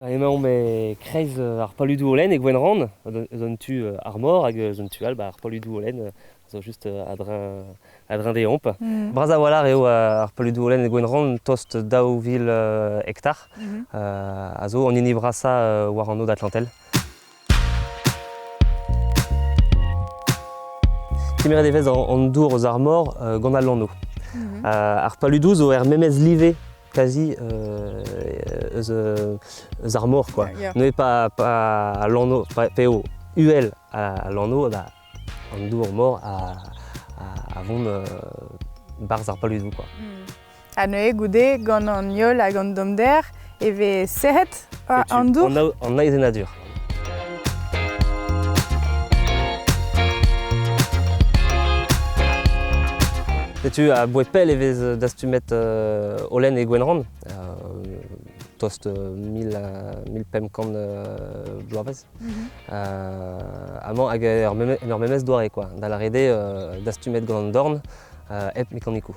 Emaomp e kreiz ar paludoù-holen e Gwenrann, eus an tu ar mor hag eus an tu all ba, ar paludoù-holen zo just a-dreñv a-dreñv deomp. Bras a-walc'h eo ar paludoù-holen e Gwenrann, tost 2000 hektar, a zo an hini brasañ war an aod Atlantel. Kemeret e vez an dour eus ar mor gant al lanv. Ar paludoù zo er memes live quasi eus, eus ar mor quoi. Neuze pa, pa al lanv, pa, p'eo uhel al lanv, ba, an dour mor a, a, a vont barzh ar paludoù quoi. Ha neuze goude gant an heol hag an tommder e vez serret an dour? An, an aezhennadur. Setu a-bouez pell e vez dastumet holen e Gwenrann, tost 1500 bloavezh. Amañ hag en ur memes doare quoi, da lâret eo dastumet gant an dorn hep mekanikoù.